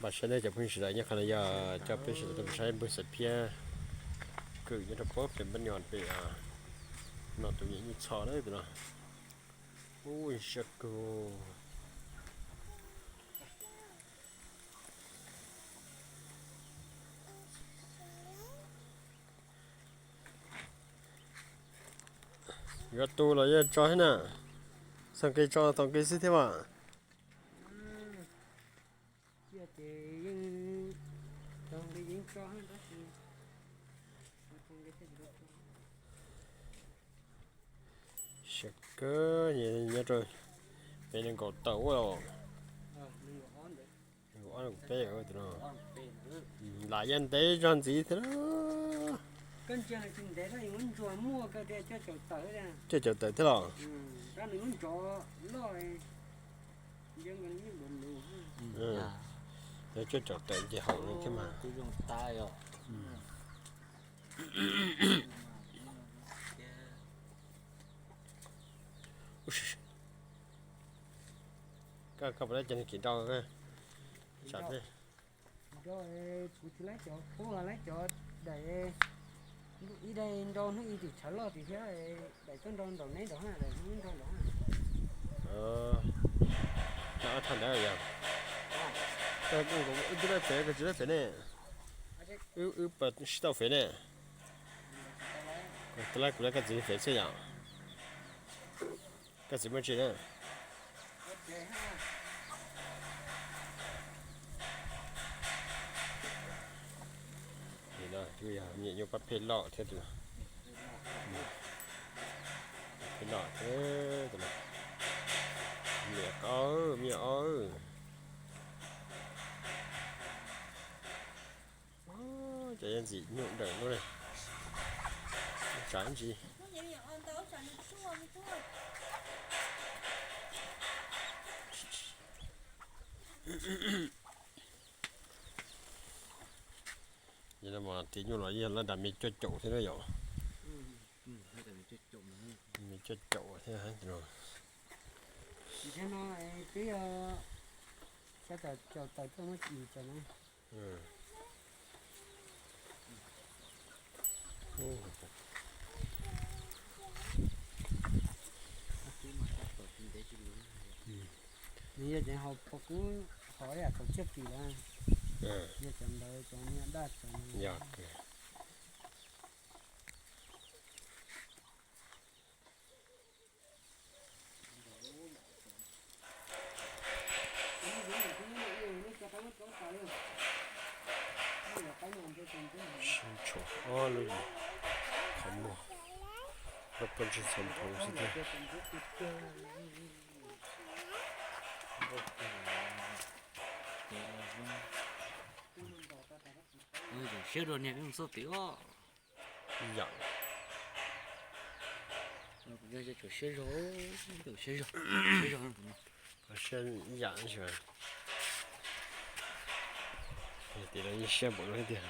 Saib nawb cov phooj ywg sawv daws, nyob qhov no yog coj peb sawv daws tuaj saib npawg Xaiv Phiab kwm nyob rau pem npab nyos pem no tus nyuam nyuj txho na tus no. Ub, siab kawg. Yuav tu los yeej tso thiab na. Txog nqi tso txog nqi xwb thiab mas. Siab kawg, nyob rau peb nees nkaum tawm ua os. Nees nkaum ob nees nkaum peb tus no. Lam yaj ntev zog ntxiv thiab. Cuaj caum tawm thiab los? Cuaj caum tawm ces haum li thiab mas. Koj puas laib cov kiv nrau? Kuv tsis laib cov qub, laib cov daim, ib daim nrau hnub ib tim tshav loj tim thiab, daim tuaj nrau nraum neb nraum ha, daim hnub nrau nraum ha. Ob thaj ntawd yog wb twb laib fev, koj tsis laib fev ne? Wb puas sib tau fev ne? Kuv laib, kuv laib, koj txiv fev xwb yom. Koj txiv muaj tsis na? Nim no twb yog me nyuam nyuj pab pheej loj thiab tus no. Pheej loj thiab tus no. Me nyuam ob, me nyuam ob. Cov yaj ntxim nyuj dawm lub ne. Tsav ntsis. Yog no mas tis nyuj los yog laj nram me cuaj caum thiab na yom. Me cuaj caum thiab no. Twb yog xya caum tawm tuaj muab tsis tawm na. Nws yog cov hauv paus kub, hauv yam thaum txiaj pim lawm. Yog cov ntawd cov me nyuam daj cov. Sib tshuam ob lub qhov muag, lub pob ntseg txhua nphoo xwb thiab. Siab dua niag peb mus xauj tim os. Yam. Siab zog, siab zog, siab zog. Siab yam ntsis. Tim no yeej siab npaum no tiag.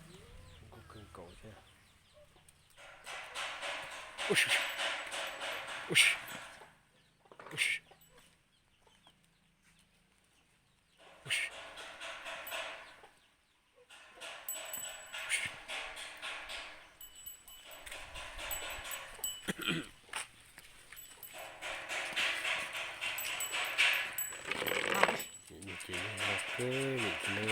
Nkauj kawg nkaus thiab. Ces no kawg li ne.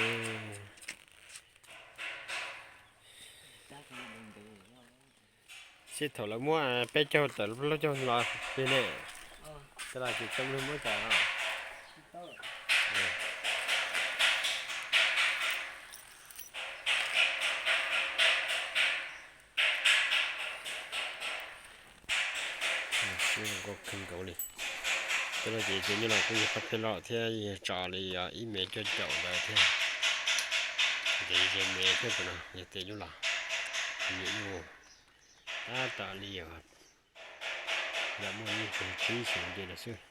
Sij thaum lawv muab peb caug tawm plaub caug los plig ne, tas los ces tau muab cas. Siab zoo nkauj kawg nkaus li. Tej no ces cov nyuj los kuj yog pab pheej loj thiab, yog tso li ib mev cuaj caum ntawd thiab. Ces yog mev thiab tus no yog tej nyuj los, nyuj tab tom li yog muaj ib xyoos tsib xyoos nce los xwb.